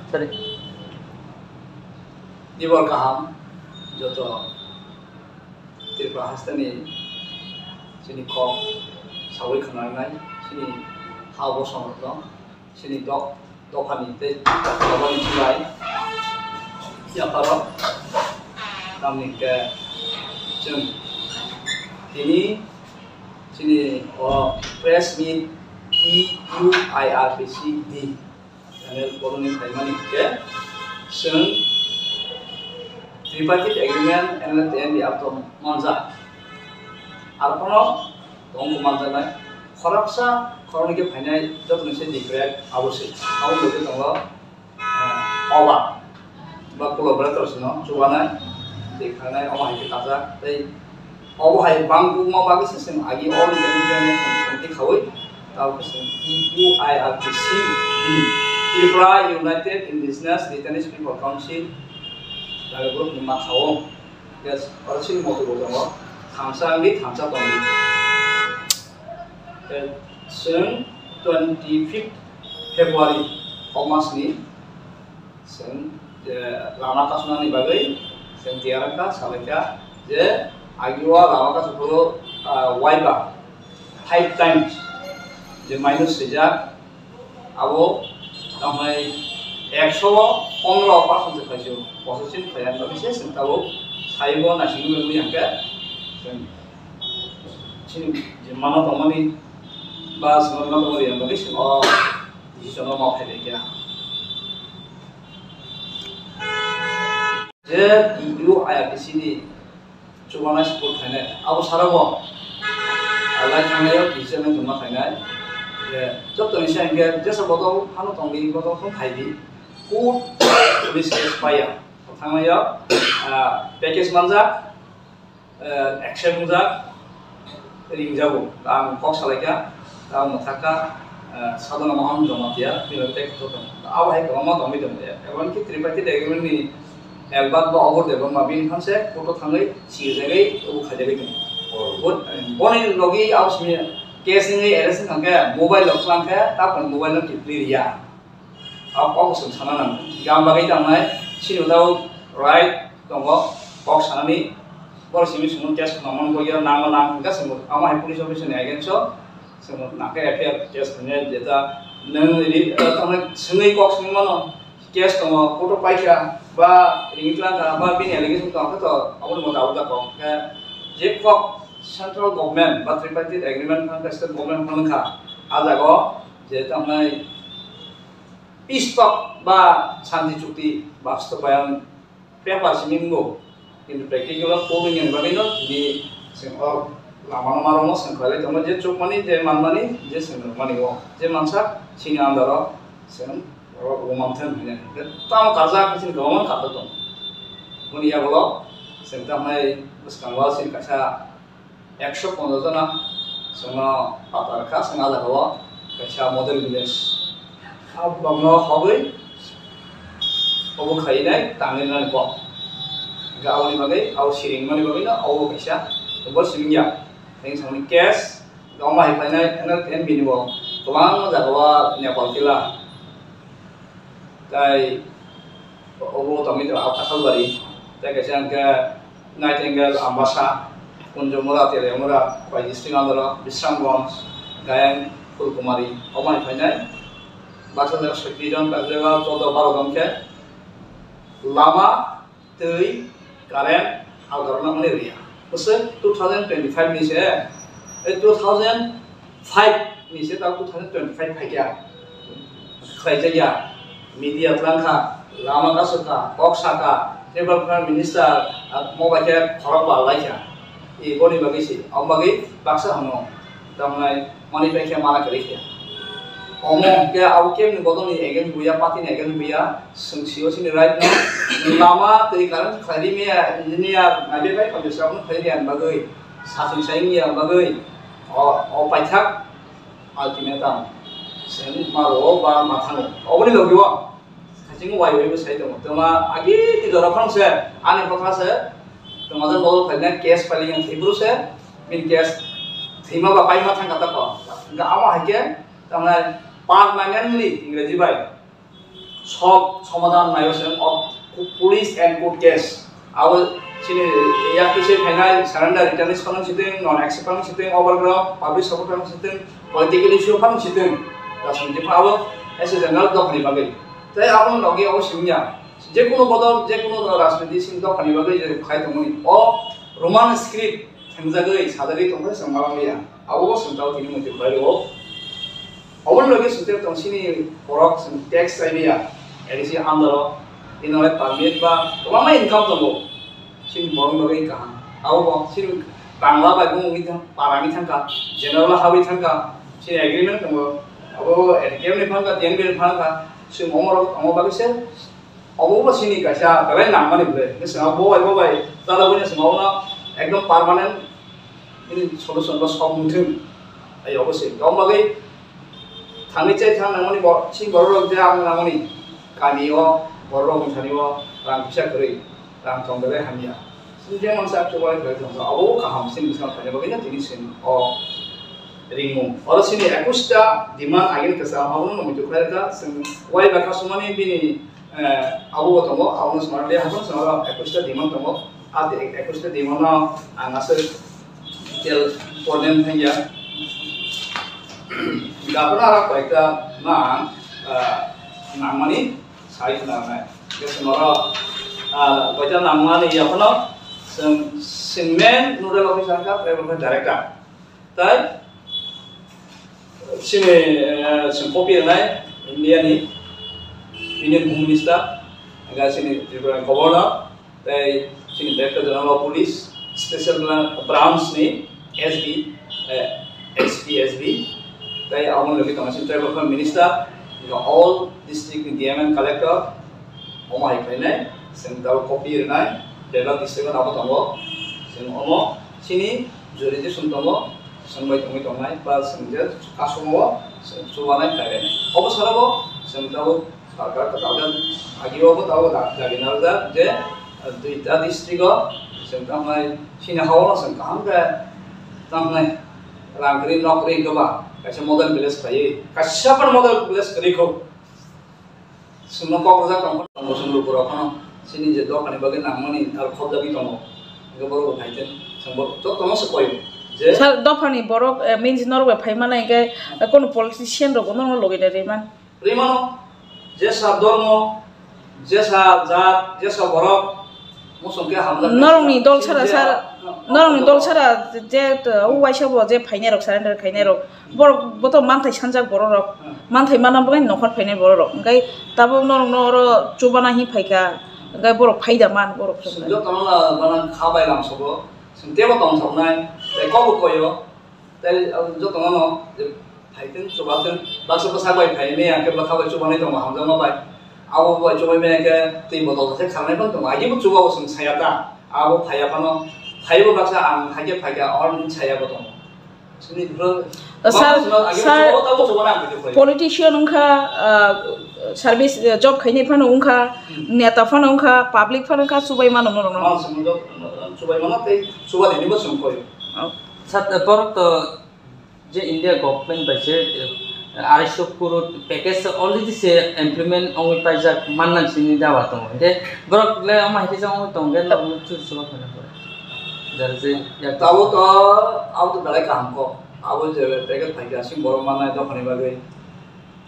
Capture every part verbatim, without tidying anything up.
Sorry. Dibor kaham joto Tripura hasteni chini kok sawi khwnanai chini ha bosong rok chini dok dophani tei dophani chwrai yapharo tamni hwnkhe chwng tini chini o press meet E U I R P C D channel koloni khaimani hwnkhe chwng tripartite agreement N L T N D R to manjak. Arphano tongbo manjaknai khoroksa khoroknwi khe phainai jotoni se different abo se. Abo logwi tongo, eh, oba ba collaborators no chubanai tei khanai omo hai khe kajak tei obo hai bangkukma bagwi se chwng agi all India joint action committee khaui tao khe chwng T U I R T C D Tripura United Indigenous Riteness People Council Target group ni makha o. Yes, oro chini moto bo tongo. Thamsa wngwi thamsa tongwi. Eh, chwng twenty fifth February o masni chwng, eh, lama kasonani bagwi chwng tiyar wngkha, salaikha je agio lama kasophuru, ah, waiba five times je minus swijak. Abo tamni ekso pondro percent se khaisio, bosor chini khlai ang bagwi se chwng tabuk saibo naisingwi wngwi hwnkhe chwng chini je mano tongmani ba chwng mano tongmani yang bagwi chwng o decision o ma phai laikha. Je U I R T C ni chubanai support khainai, abo sara bo, ah, lai thangnaio kisa nang tongma khainai. Je, joto ni sa hwnkhe, jesa bodol phano tongdi, bodol phano phaidi. Court police case paiya. Thangnaio, ah, package manjak, eh, accept wngjak, ringjago. Ang kok salaikha, ang mwthakha, eh, Sadhana Mohan Jamatia, bini tei kok tong. Abo hai kwbangma tongwi tongo. Emonki tripartite agreement ni Albert ba Obor Debbarma bini thanse court o thangwi sirjagwi obo khaijagwi tongo. Oh. Bo-, boni logi abo simi case wngwi arrest wngkha khe mobile rok twlang khe, taponi mobile no kiphilwi riya. Abo kok chwng sana nango. Gam bagwi tangnai, chini tabuk right tongo, kok sanani. Borok simi chwngno case khwnamani bagwi nangma nang hwnkha chwng amo hai police officer ni against o chwng nangkhe F I R case khainai jeta nwng ri, eh, tamni swngwi kok swngwi mano. Case tongo, photo paikha, ba ring twlang kha, ba bini allegation tong kha to, aboni moto abo da kok. Khe je kok central government ba tripartite agreement phano kha, state government phano kha, a jaga o je tamnai peace talk ba shanti chukti bastobayan paper simi wngo. Kintu practical o proving ni bagwi no tini chwng o lama no ma rwno chwng khlai tongo je chukmani je manmani je chwng rwmani o je mansa chini under o chwng oro bo manthang hwnwi tamo karjak chini kwbangma karjak tongo. Boni yagulo chwng tamnai bwskango chini kaisa ekso ponchash jona chwngno pata rwkha chwng a jagao kaisa model village. A borokno hogwi obo khainai tangwi nani kok. Hwnkhe aboni bagwi abo siring mani bagwino obo kaisa bo siring ya. Tei samani case omo hai khlainai N L T N B ni bo kwbangma jagao Nepal kila. Tai obo tongwi tongo Apta Khalbari, tei kaisa hwnkhe Nightingale, Ambasa, Kunjumura, Teliamura, Khowai district under o Bisramganj, Gayang, Phulkumari, omo hai phainai. Baksa jaga soi twi jon, baksa jaga choudo baro jon khe lama twi current algarona hwnwi rwya. Bwswk two thousand twenty-five ni se, eh, two thousand five ni se ta two thousand twenty-five phaikha. Khlaijakya, media twlang kha, lama kasuk kha, kok sa kha, tribal prime minister, ah, mo bai khe khorok bal lai kha. I boni bagwi se, abo bagwi baksa hwnno. Tamnai mani pai khe mana kwrwi khe. Omo hwnkhe abo kebni bodolni against buya, party ni against buya, chwng sio chini right no. Lama twi current khlai ri maya, engineer naibe bai condition abono khlai ri ani bagwi, sathung sai wngya bagwi, o, o paithak ultimatum. Chwng ma rwo ba ma thango. Oboni logi o. Haching wai wai bo sai tongo. Toma agi ti dora phang se, ani bokha se, toma jan bol khaina case filing yang thibru se, min case thima ba paima thang kata ko. Ga ama hai ke, tama permanently Ingreji bai. Sob somadhan naio se o police and court case. Abo chini yak kise phainai surrender return phano siteng, non accept phano siteng, overground public support phano siteng, political issue phano siteng. Rajniti phano abo S A general dophani bagwi. Tei abo logi abo simya. Je kono bodol, je kono rajniti sing dophani bagwi je khai tongmani. O Roman script thengjagwi sajagwi tongkha chwng malangya. Abo bo chwng tao tini muitu khlai rwo. Oboni loge sute tong sini borok chwng tax chaiya, A D C under o, bini hwnle permit ba kwbangma income tongo. Sini borok loge kaham. Abo bo sini Bangla bai bung wngwi thang, parami thangkha, general hawi thangkha, sini agreement tongo. Abo A D K ni phangkha, T N B ni phangkha, sini omorok omo bagwi se. Obo bo sini kaisa belai nangmani ble. Bwskango bo bai bo bai chalogwi no chwng obono ekdom permanent bini solution bo sok wngthung. Ai obo se. Tong bagwi thangwi chai thang nangmani bo sini borok rok je ang nangmani kami o borok rok wng thani o rang kisa kwrwi rang tong belai hamya. Sini je mansa chubai kwrwi tong obo kaham sini bwskango phaina bagwi no tini sini o ringmung. Oro sini ekwis ta demand agini kwcham abono nungwi tukhlai rwkha. Chwng wai ba kasumani bini Eh, abo bo tongo, abono swnamdi, haphano swnamdi, ekwis ta demand tongo. A de-, ekwis ta demand no ang aswk detail problem thangya. Gapra aro koyekta ma, eh, nangmani sai khna nai. Hwnkhe swnamdi, ah, koyekta nangmani yaphano chwng, chwng main nodal officer kha, tribal kha director. Tai chini, eh, chwng copy rwnai India ni Union Home Minister, hwnkhe chini Tripura ni Governor, tai chini Director General of Police, Special Bran-, Branch ni S B, eh, S P, S B, tai aboni logi tongo chini Tribal Affairs Minister, hwnkhe all district ni D M and Collector, omo hai khlainai, chwng tabuk copy rwnai, bebak district o abo tongo, chwng omo chini jurisdiction tongo, chwng bai tongwi tongnai, ba chwng je kasongo chwng chubanai khlai rwnai. Obo sara bo chwng tabuk sarkar kwtal khe agio bo tabuk da-, dabi narwkjak je, ah, duita district o chwng tamo hai chini ha o chwng kaham khe tamo hai rang kwrwi nok kwrwi hwnkhe ba kaisa model village khlaiwi, kaisa phano model village kwrwi kho. Chwngno kok rwjak tong phano, chwng lukurok phano chini je dophani bagwi nangmani aro khopjagwi tongo. Hwnkhe borok bo phai khe chwng bo jotono se koyo je sir, dophani borok, eh, means norok bai phai mano hwnkhe, eh, kono politician rok bo norokno logi da rwi man. Rwi mano, jesa dormo, jesa jat, jesa borok, Muchung khe hamjak norokni dol sara sar, norokni dol sara je, uh, waisa bo je phainai rok, surrender khainai rok, borok bo to manthai sanjak borok rok, hmm, manthai mana bagwi nokhor phainai borok rok. Hwnkhe tabuk norokno oro chubana hi phaikha, hwnkhe borok phaida man borok. Jotono na bana kha bai lamsogo, chwng tebo tongthoknai, tei kokbo koyo. Tei, ah, jotono no je phai thung, chuba thung, baksa bwsa bai phai maya khe bwkha bai chubanai tongo hamjakma bai. Abo bai chubai maya khe twi botol se kharnai phano tongo. Agebo chuba bo chwng saya ta. Abo phaiya phano, phaibo baksa ang hai khe phai kha, or saya bo tongo. Chini bro, sir, bang chwng age sir, chuba bo tabo chuba nang khe phai. Politician wngkha, ah, service, eh, job khainai phano wngkha, hmm, neta phano wngkha, public phano wngkha, chubai mano norokno. Mano chwng chubai mano tei chuba dini bo chwng koi. Oh. Sir, borok to je India government bai se, eh, arai sho crore package already se implement ongwi paijak manna sini dawa tongo. Hwnkhe borok le omo hai khe se ongwi tongo, hwnkhe norokno churi chuba khaina pore. Jar je yak tabuk to, abo to belai kaham kok. Abo je package phaikha, aswk borok mannai dophani bagwi.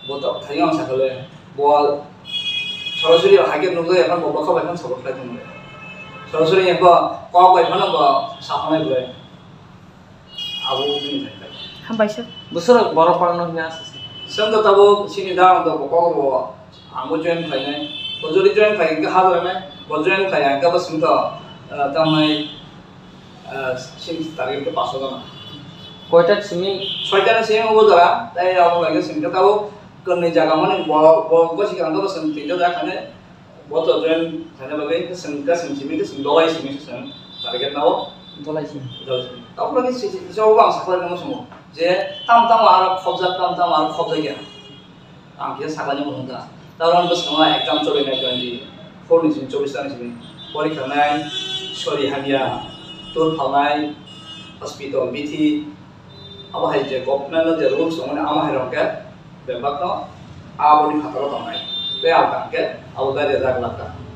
Bo to thani ang sakha le, bo sorasori hai khe nukjak ya, bo bwkha bai phano support khlai tongo. Sorasori ya bo kok bai phano bo saphang nai ble. Abo bini thai thai. Hambai sir. Bwswrok borok parno hwnwi aswk se. Chwng to tabuk chini da ang to bo kok bo ang bo join khlainai. Bo jodi join khlai hwnkhe ha jora nai. Bo join khlai hwnkhe bo chwng to, eh, tamnai, eh, chini target khe paso jona. Koita simi? Soita ni simi bo jora. Tai abo bai khe chwng khe tabuk kwnwi jaga mani bo, bo gosi kang to bo chwng tinta da khanai. Bo to join khaina bagwi chwng, chwng simi, chwng dolai simi se chwng target nao. Dolai simi. Dolai simi. Tabuk ni si, si, si, bo ang sakhlai nang sungo. Je tam tam aro khobjak, tam tam aro khobjak ya. Ang khe sakhlai nang sungo da. Tabuk ang bwskango exam choli nai twenty four ni simi, chobbish ta ni simi. Porikha nai, sori hamya, tur phalnai, hospital, bithi. Abo hai je government no je rules tongmani, amo hai rok khe bebak no aboni phataro tongnai. Tei ang kaham khe abo dari hajar lakh taka.